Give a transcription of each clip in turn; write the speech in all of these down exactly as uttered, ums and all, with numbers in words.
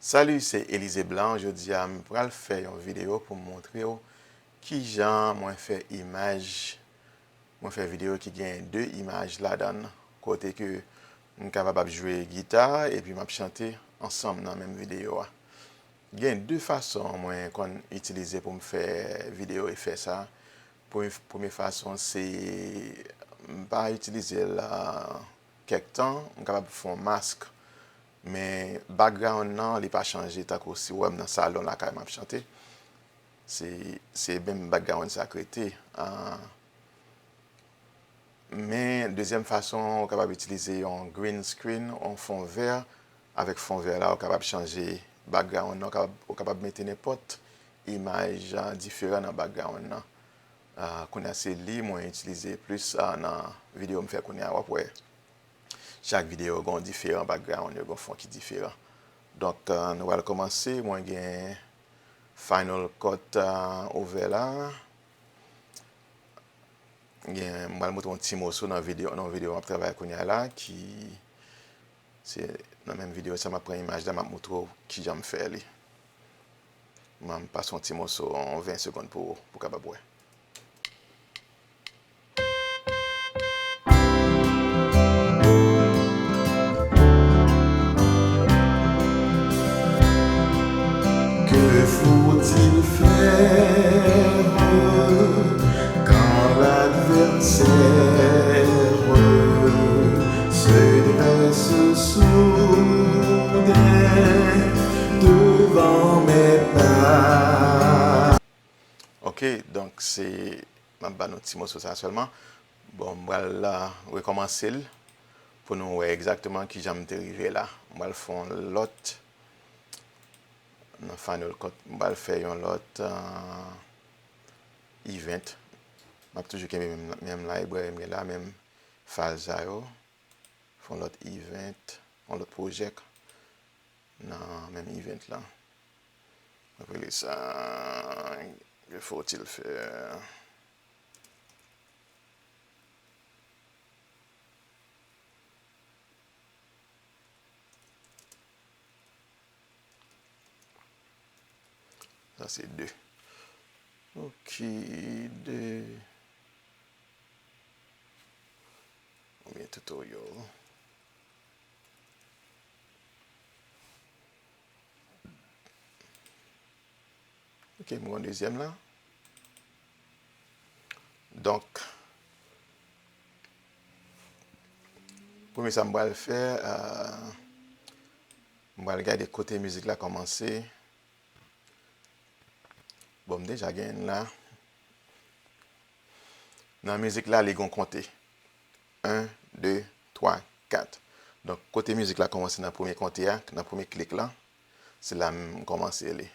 Salut, se Elysée Blanc. Jodi a, m pral fè yon videyo pou m montre w kijan mwen fè imaj, mwen fè videyo ki gen de imaj ladan l, kote ke m kapab ap jwe gita epi m ap chante ansanm nan menm videyo a. Gen de fason mwen konn itilize pou m fè videyo efè sa. Premye, premye fason, se m pa itilize l, ah, kèk tan, m kapab fè yon mask. Men background nan, li pa chanje, tankou si w wè m nan salon lakay m ap chante, se, se menm background sa k rete. Ah, men dezyèm fason, ou kapab itilize yon green screen, yon fon vè. Avèk fon vè la, ou kapab chanje background nan, ou kapab, ou kapab mete nenpòt imaj, ah, diferan nan background nan. Ah, kounye a se li mwen itilize plis, ah, nan videyo m fè kounye a, w ap wè. Chak videyo gen yon diferan background, yo gen yon fon ki diferan. Donk, ah, nou pral kòmanse. Mwen gen Final Cut, ah, ouvè la. Gen, m pral montre yon ti moso nan videyo, nan videyo m ap travay kounye a la, ki se nan menm videyo sa m ap pran imaj la, m ap montre w kijan m fè li. M pase yon ti moso, yon ven segonn pou, pou w kapab wè. Que faut-il faire quand l'adversaire se dresse soudain devant mes pas? Ok, donk se, m ap ba nou ti moso sa sèlman. Bon, m pral, ah, rekòmanse l pou nou wè egzakteman kijan m te rive la. M pral fè yon lòt nan Final Cut. M pral fè yon lòt, ah, event. M ap toujou kenbe menm, menm library m gen la, menm file sa yo. Fè yon lòt event, yon lòt project nan menm event la. M ap rele sa, que faut-il faire? Sa se de. Ok, de. Oubyen tutorial. Ok, m gen yon dezyèm la. Donk, premye sa m pral fè, euh, m pral gade kote mizik la kòmanse. Bon, m deja genyen l la. Nan mizik la, li gon konte. En, de, twa, kat. Donk, kote mizik la kòmanse nan premye konte a, nan premye klik la, se la m kòmanse li.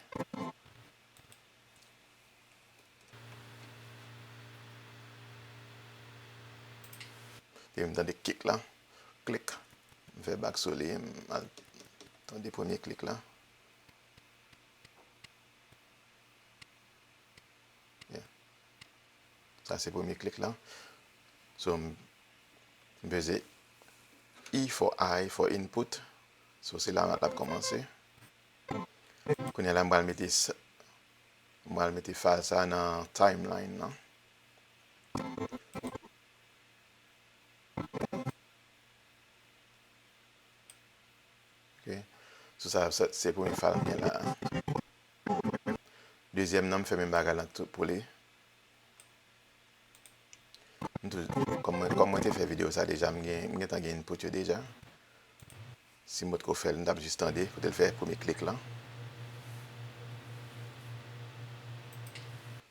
Epi m tande kik la, klik. M fè bak sou li, m al tande premye klik la. Yeah. Sa se premye klik la. So, m, m peze E for I for input. So, se la l ap kòmanse. Kounye a la, m pral mete sa, m pral mete file sa nan timeline nan. Ok. So sa, sa, se premye file m gen la. Dezyèm nan, m fè menm bagay la tou pou li. M tou, kòm mwen, kòm mwen te fè videyo sa deja, m gen, m gentan gen input yo deja. Si m potko fè l, m t ap jis tande, kote l fè premye klik lan.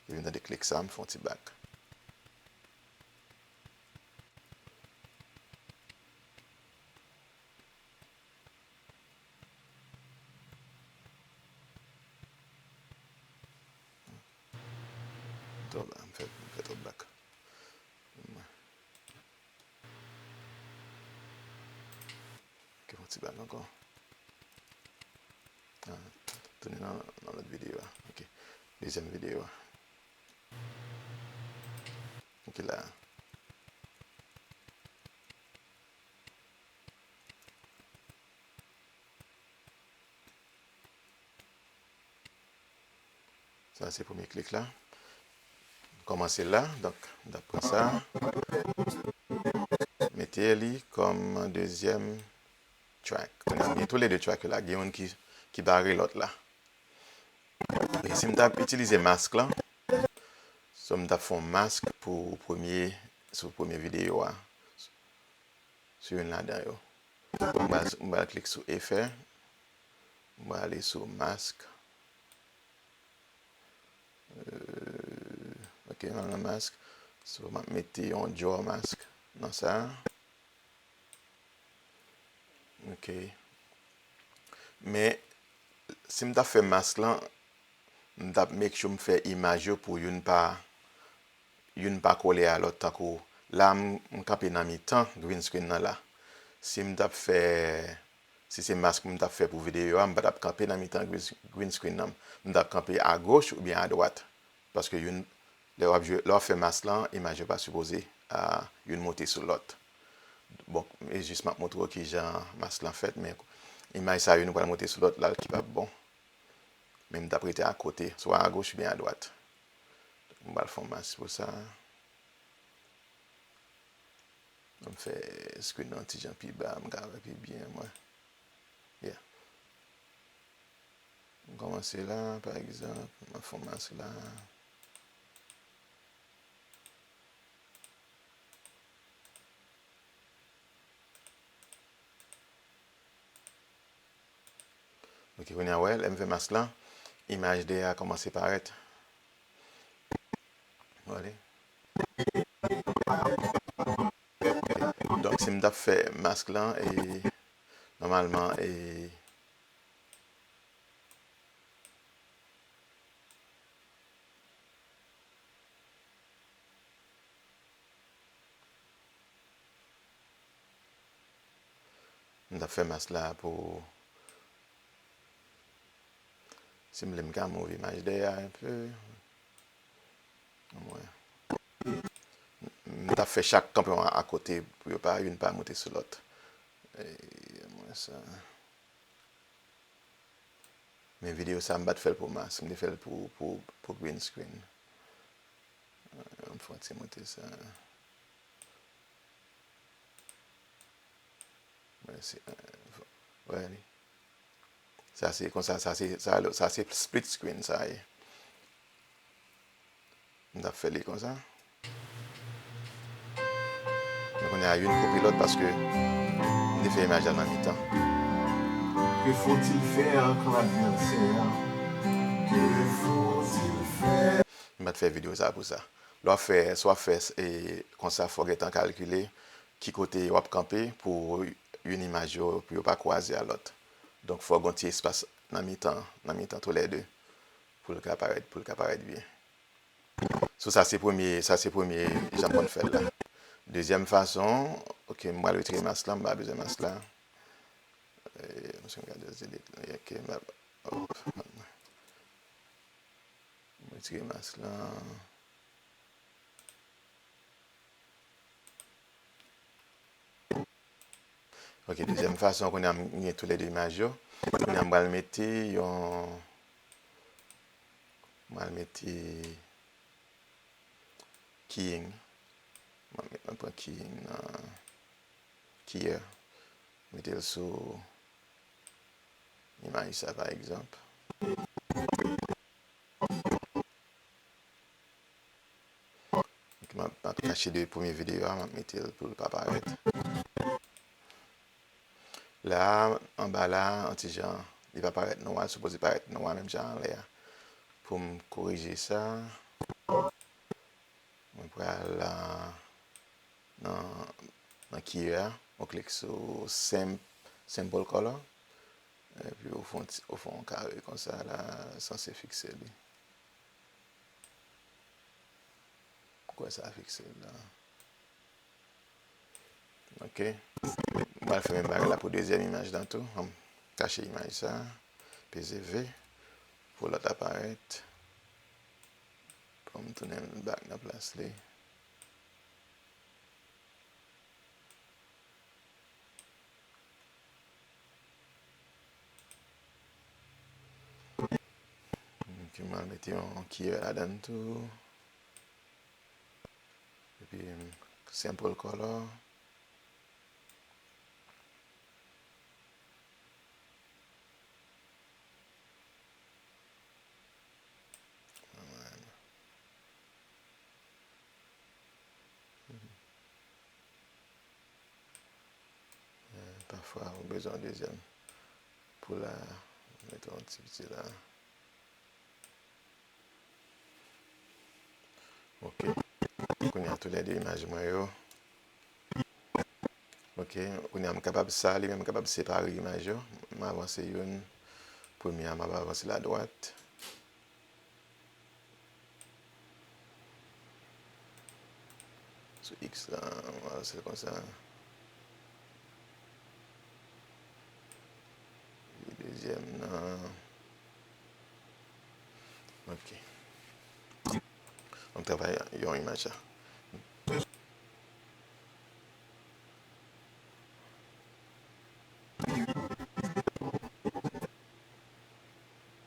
Epi m tande klik sa, m fè yon ti bak. Twòp, m fè, m fè twòp bak. Ok, fè yon ti bak ankò. Ah, tounen nan, nan lòt videyo a. Ok. Dezyèm videyo a. Ok, la. Sa se premye klik la. Kòmanse la. Donk, m t ap pran sa. Mete li kòm dezyèm track. Kounye a, m gen tou le de track yo la. Gen youn ki, ki bare lòt la. E si m t ap itilize mask lan, so m t ap fè yon mask pou premye, sou premye videyo a. Sou youn ladan yo. M pral, m pral klik sou efè. M prale sou mask. Euh, ok, m al nan mask. So, m ap mete yon draw mask nan sa. Ok. Men, si m t ap fè mask lan, m t ap make sure m fè imaj yo pou youn pa, youn pa kole a lòt. Tankou la, m, m kanpe nan mitan green screen nan la. Si m t ap fè, si se mask m t ap fè pou videyo a, m pa t ap kanpe nan mitan green, green screen nan. M t ap kanpe agoch oubyen adwat. Paske youn, lè w ap jwe, lè w ap fè mask lan, imaj yo pa sipoze a youn moute sou lòt. Bon, e jis m ap montre w kijan mask lan fèt, men imaj sa yo, youn pral moute sou lòt, la l ki p ap bon. Men m t ap rete akote, swa agoch oubyen adwat. M pral fè yon mask pou sa. M fè screen nan yon ti jan pi ba, m ka wè pi byen, mwen. Yeah. M kòmanse la, pa egzanp, m ap fè yon mask la. Ok, kounye a, wè, lè m fè mask lan, imaj dèyè a kòmanse parèt. Wale. Donk, si m t ap fè mask lan, e, nòmalman, e, m t ap fè mask la pou, si m vle, m ka move imaj dèyè a enpe. Omwen. M t ap fè chak kanpe yon akote pou yo pa, youn pa moute sou lòt. E, omwen sa. Men videyo sa, m pa t fè l pou mask, m te fè l pou, pou, pou green screen. Euh, m fè yon ti moute sa. Mwen se, euh, wè li. Sa se konsa, sa se, sa, sa se split screen, sa ye. M t ap fè li konsa. Men kounye a, youn koupe lòt paske m te fè imaj la nan mitan. Que faut-il faire quand l'adversaire? Que faut-il faire? M pa t fè videyo sa pou sa. Lè w ap fè, si w ap fè, e, konsa, fò w gentan kalkile ki kote w ap kanpe pou youn imaj yo, pou yo pa kwaze a lòt. Donk, fò w gen yon ti espas nan mitan, nan mitan toulède pou l ka parèt, pou l ka parèt byen. So, sa se premye, sa se premye jan m konn fè l la. Dezyèm fason, ok, m pral retire mask la, m pa bezwen mask la. E, m sot gade delete, ok, m ap, hop. M retire mask la. Ok, dezyèm fason, kounye a m gen toulède imaj yo. Kounye a m pral mete yon, m pral mete keying. M pral met, m pran keying nan keyer. Mete l sou imaj sa, pa egzanp. Ok, m ap, m ap kache de premye videyo a, m ap mete l pou l pa parèt. La, anba la, yon ti jan, li pa parèt nwa, li sipoze parèt nwa menm jan anlè a. Pou m korije sa, mwen pral, ah, nan, nan keyer a, mwen klik sou sim-, simple color. Epi ou fè yon ti, ou fè yon kare konsa la, sanse fikse li. Ou kwè sa fikse l la? Ok. M pral fè menm bagay la pou dezyèm imaj lan tou. Ann kache imaj sa. Peze V. Pou lòt la parèt. Pou m tounen l back nan plas li. Ok, Mwen mete yon kiyè ladan tou. Epi, sample color. Pafwa, ou bezwen yon dezyèm. Pou la, mete yon ti piti la. Ok. Kounye a, toulède imaj mwen yo. Ok. Kounye a, m kapab sa li, men m kapab separe imaj yo. M avanse youn. Premye a, m ap avanse l adwat. Sou X la, m avanse l konsa. Dezyèm nan. Ok. Ann travay yon imaj la.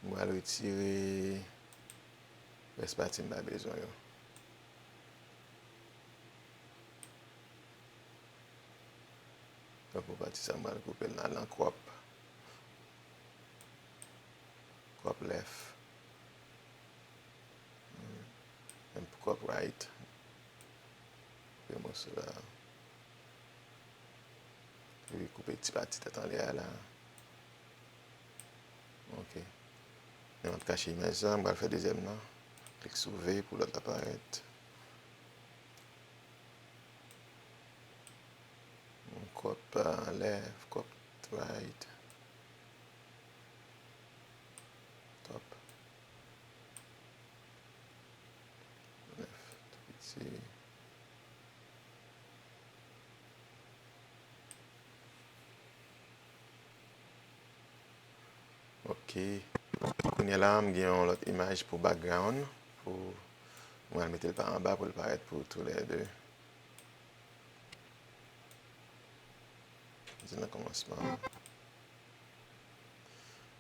M pral retire rès pati m pa bezwen yo. Donk, pou pati sa, m pral koupe l nan, nan crop. Crop left. Menm pou crop right. Koupe moso la. Epi koupe ti pati tèt anlè a la. Ok. Men m ap kache imaj sa, m pral fè dezyèm nan. Klik sou V pou lòt la parèt. Crop, uh, left, crop right. Top. Left, tou piti. Ok. Kounye a la, m gen yon lòt imaj pou background. Pou, mwen al mete l pa anba pou l parèt pou toulède. Di nan kòmansman.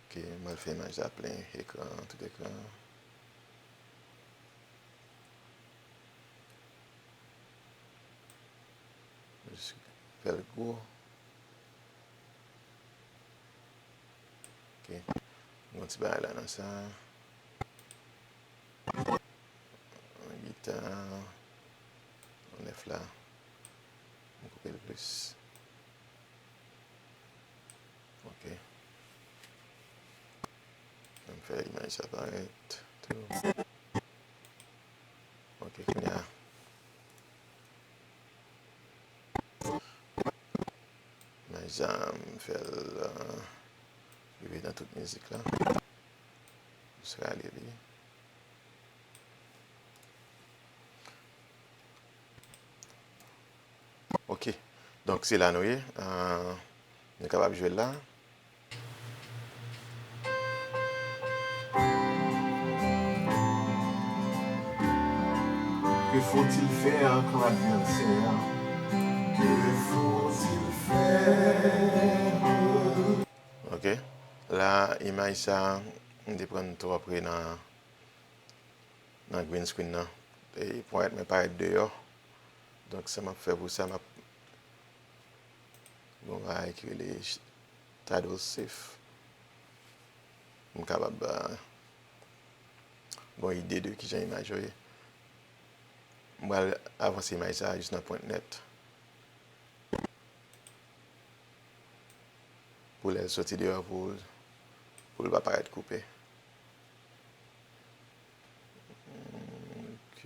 Ok, m al fè imaj la plen ekran, tout ekran. Jis fè l gwo. Ok. Yon ti bagay la nan sa. Yon gita. Yon nèf la. M koupe l plis. Ok. Ann fè imaj sa parèt tou. Ok, kounye a. Imaj sa, m fè l, euh, rive nan tout mizik la. Jis rale li. Ok. Donk, se la nou ye. Euh, nou kapab jwe l la. Que faut-il faire quand l'adversaire Que faut-il faire Ok. La, imaj sa, m te pran l twò pre nan, nan green screen nan. E ponyèt mwen parèt deyò. Donk, sa m ap fè pou sa, m ap Bon, bagay ki rele sh-, Title Shift. M kapab, euh, gon ide de kijan imaj yo ye. M pral avanse imaj sa jis nan pwent nèt. Pou lè l soti deyò, pou, pou l pa parèt koupe. Ok.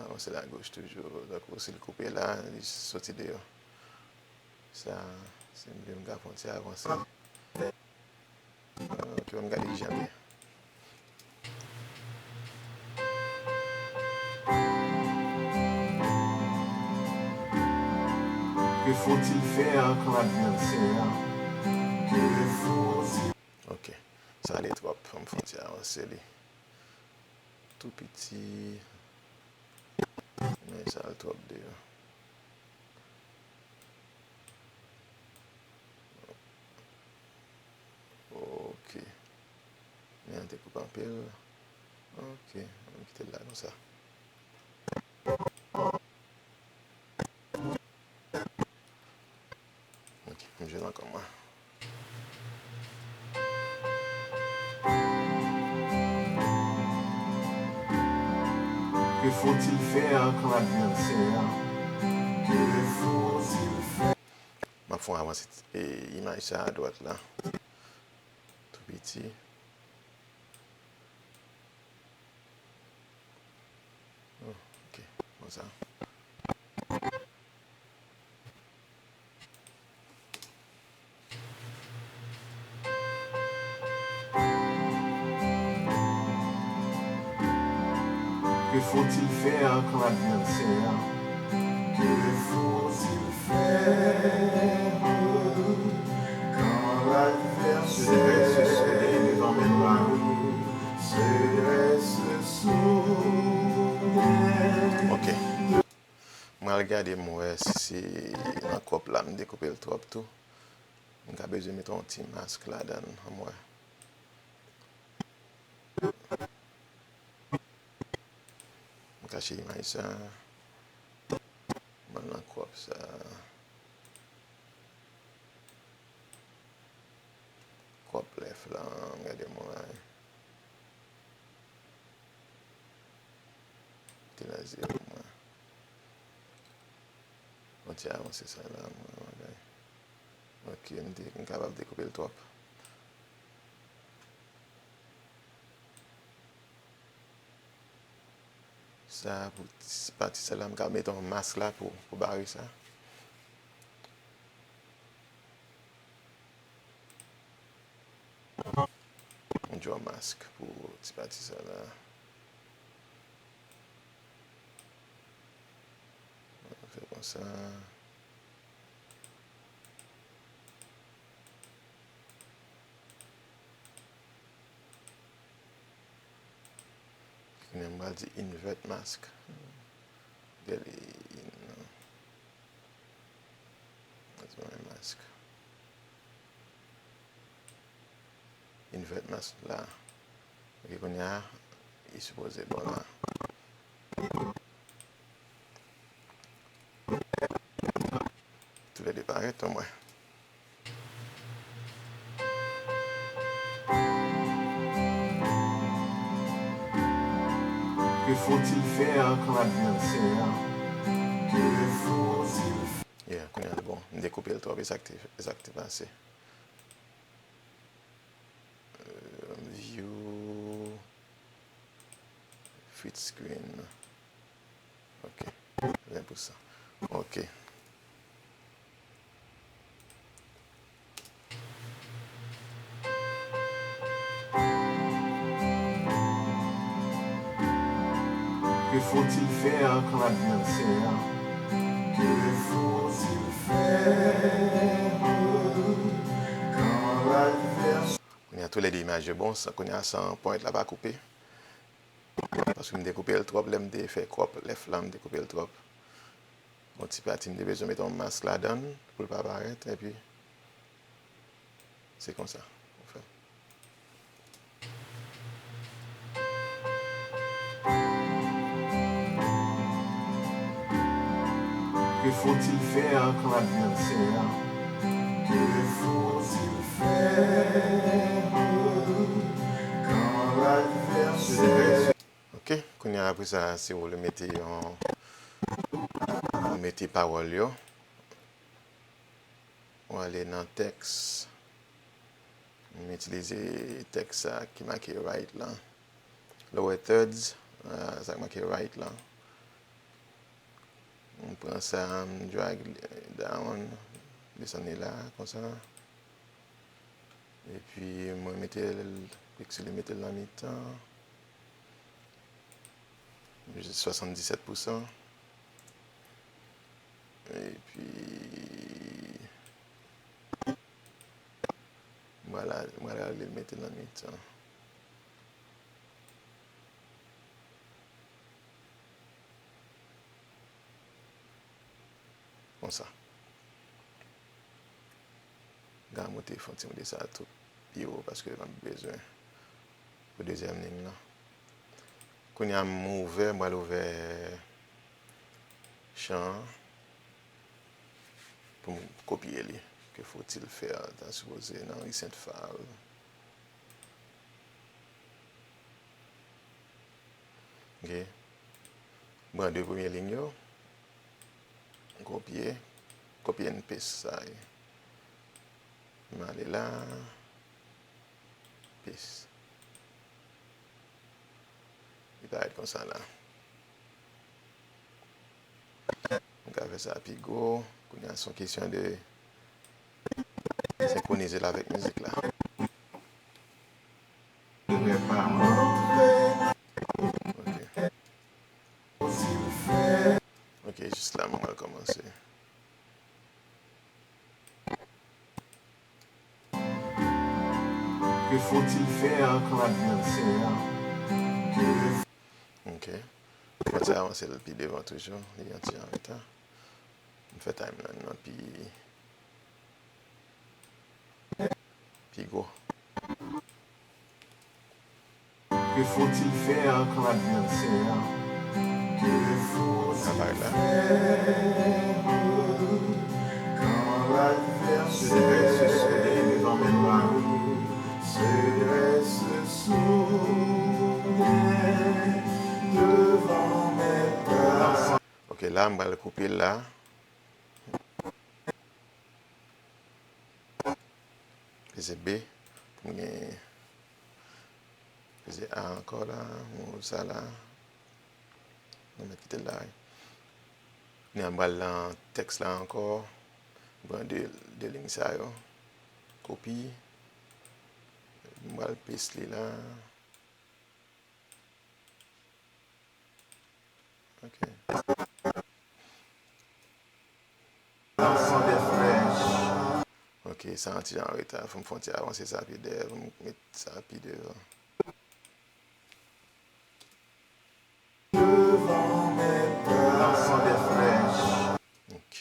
Avanse l agoch toujou. Donk, ou si l koupe la, li soti deyò. Sa, si m vle m ka fè yon ti avanse. Ok, ann gade kijan l ye. Que faut-il faire quand l'adversaire Que faut-il Ok. Sa ale twòp. Fò m fè yon ti avanse li. Tou piti. Men sa al twòp deyò. anpil. Ok, ann kite l la konsa. Ok, m jwe l ankò mwen. Que faut-il faire quand l'adversaire? Que faut-il faire? M ap fè yon avanse e, imaj sa a dwat la. Tou piti. Oh, ok, konsa. Que faut-il faire quand l'adversaire? Que faut-il faire quand l'adversaire se dresse devant mes bras, se dresse sous mes... Ok. Mwen al gade m wè si se nan kòp la m dekoupe l twòp tou. M ka bezwen mete yon ti mask ladan l, ann wè. M kache imaj sa. Mwen nan kòp sa. Kòp lèf la, m gade mwen. Te nan zewo mwen. Yon ti avanse sa la, mwen bagay. Ok, m te, m kapab dekoupe l twòp. Sa pou ti, pati sa la, m ka mete yon mask la pou, pou bare sa. M draw mask pou ti pati sa la. Fè konsa. Kounye a m pral di invert mask. Gade in. Mask. Invert mask la. Ok, kounye a, li sipoze bon la. Toulède parèt, anmwey. Que faut-il faire quand l'adversaire? Que faut-il faire? Yeah, kounye a l bon. M dekoupe l twòp, e sa k te, e sa k te pase. Euh, view, fit screen. Ok, ven pou sa. Ok. Que faut-il faire quand l'adversaire? Que faut-il faire quand l'adversaire? Kounye a toulède imaj yo bon, sa, kounye a san pwent la pa koupe. Paske m te koupe l twòp, lè m te fè crop left la, m te koupe l twòp. Yon ti pati m te bezwen mete yon mask ladan l pou l pa parèt, epi se konsa ou fè l. Que faut-il faire quand l'adversaire? Que faut-il faire quand l'adversaire? Ok, kounye a apre sa, si w vle mete yon, ou mete pawòl yo, ou ale nan tèks, m itilize tèks sa ki make right la. Lower thirds, ah, sa k make right la. M pran sa, m drag li down, desann li la, konsa. Epi mwen mete l, klik sou li, mete l nan mitan. Jis swasanndisèt pousan. Epi mwen la, mwen la, li mete l nan mitan. Konsa. Gade mwen te fè yon ti moute sa tou pi wo paske m ap bezwen. Pou dezyèm liy lan. Kounye a m ouvè, m pral ouvè chan an pou m kopye li. Que faut-il faire? Ta sipoze nan ri Sent Fal. Ok. M pran de premye liy yo. M kopye. Copy and paste sa ye. M ale la. Paste. Li parèt konsa la. M ka fè sa pi gwo. Kounye a se yon kesyon de senkwonize l avèk mizik la. Ok. Ok, jis la, mwen pral kòmanse. Que faut-il faire quand l'adversaire te... Ok. Mwen te avanse l pi devan toujou, li yon ti an reta. M fè timeline nan pi, pi gwo. Que faut-il faire quand l'adversaire... Que faut-il faire quand l'adversaire se dresse soudain devant mes bras? Se dresse soudain devant mes bras. Ok, la, m pral koupe la. Peze B pou m gen, peze A ankò la, m ouvri sa la. Nou mèt kite l la, wi. Kounye a m pral nan tèks la ankò. M pran de, de liy sa yo. Kopi. M pral paste li la. Ok. Ok, sa yon ti jan an reta. Fò m fè yon ti avanse sa pi dèyè, fò m met sa pi devan. Ok,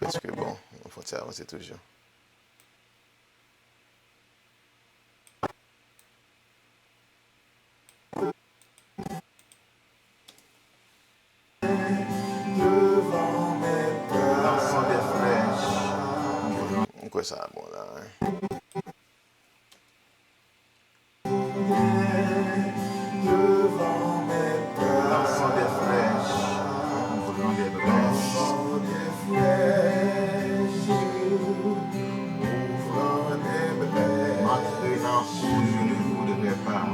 prèske bon. Fò m fè yon ti avanse toujou. M kwè sa bon la, wi. Entre dans ce jeu, je ne voudrais pas.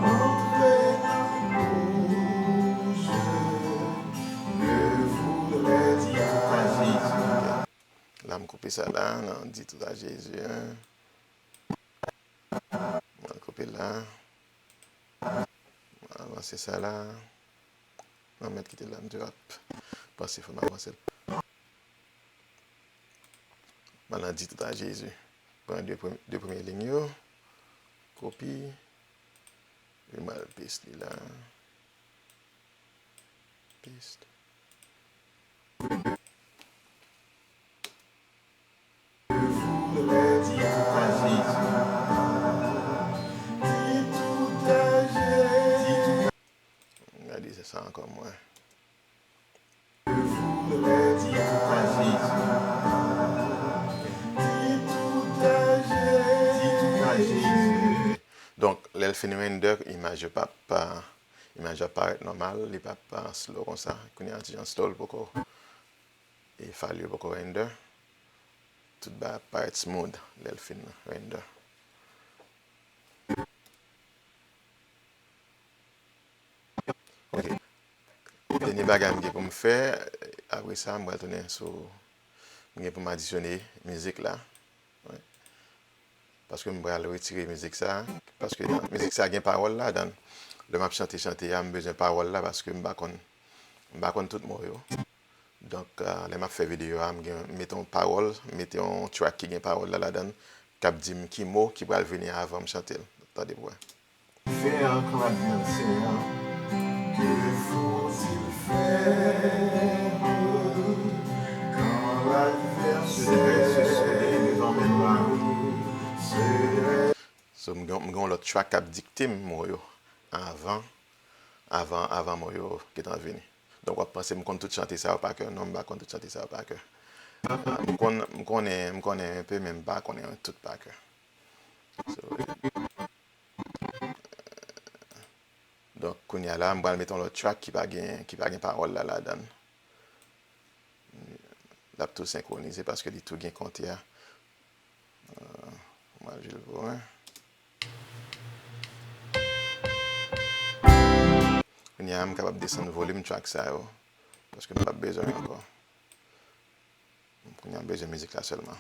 Di tout a Jezi. La, m koupe sa la, nan di tout a Jezi, hein. Mwen koupe la. Mwen avanse sa la. Mwen mèt kite la, m te ap panse fò m avanse l. Mwen nan di tout a Jezi. Pran de premye, de premye liy yo. Kopi. Epi mwen al paste li la. Paste. Gade, se sa ankò mwen. Donk, lè l fin render, imaj yo p ap, imaj yo ap parèt nòmal, li p ap slow konsa. Kounye a, ti jan slow, l poko, e file yo poko render. Tout bagay ap parèt smooth lè l fin render. Ok. Dènye bagay m gen pou m fè, apre sa, m pral tounen sou, m gen pou m adisyone mizik la. Wi. Paske m pral retire mizik sa, paske mizik sa gen pawòl ladan. Lè m ap chante, chante a, m bezwen pawòl la, paske m pa konn, m pa konn tout mo yo. Donk, ah, lè m ap fè videyo a, m gen, m mete yon pawòl, m mete yon track ki gen pawòl la ladan, k ap di m ki mo ki pral vini avan m chante l. Tande pou wè. Faire quand l'adversaire, que faut-il faire quand l'adversaire se dresse devant mes bras? Se dresse. So, m gen, m gen yon lòt track k ap dikte m mo yo. avan, avan, avan mo yo gentan vini. Donk, w ap panse m konn tout chante sa yo pa kè. Non, m pa konn tout chante sa yo pa kè. M konn, m konnen, m konnen enpe, men m pa konnen tout pa kè. So, donk, kounye a la, m pral mete yon lòt track ki pa gen, ki pa gen pawòl la ladan l. L ap tou senkwonize paske li tou gen konte a. Euh, mwen al jwe l pou mwen. Kounye a, m kapab desann volim track sa yo, paske m p ap bezwen yo ankò. Kounye a, m bezwen mizik la sèlman.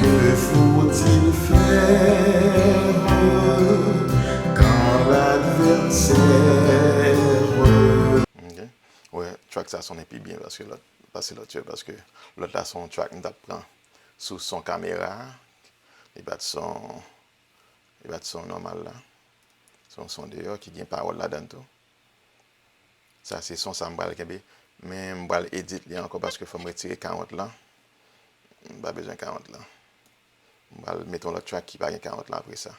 Que faut-il faire quand l'adversaire... Ok. Wè, track sa sonnen pi byen paske lòt, pase lòt yo, paske lòt la se yon track m t ap pran sou son kamera. Li pa t son, li pa t son nòmal la. Se yon son deyò ki gen pawòl ladan l tou. Sa se son sa m pral kenbe. Men m pral edit li ankò paske fò m retire karant lan. M pa bezwen karant lan. M pral mete yon lòt track ki pa gen karant lan apre sa.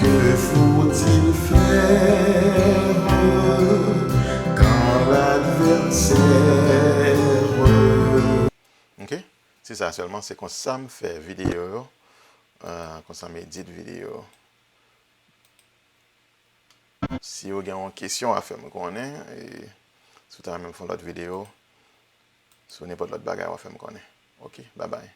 Que faut-il faire quand l'adversaire... Ok? Se sa sèlman, se konsa m fè videyo yo, euh, konsa m edit videyo yo. Si w gen yon kesyon, w a fè m konnen. E si w ta renmen m fè yon lòt videyo sou nenpòt lòt bagay, w a fè m konnen. Ok, babay.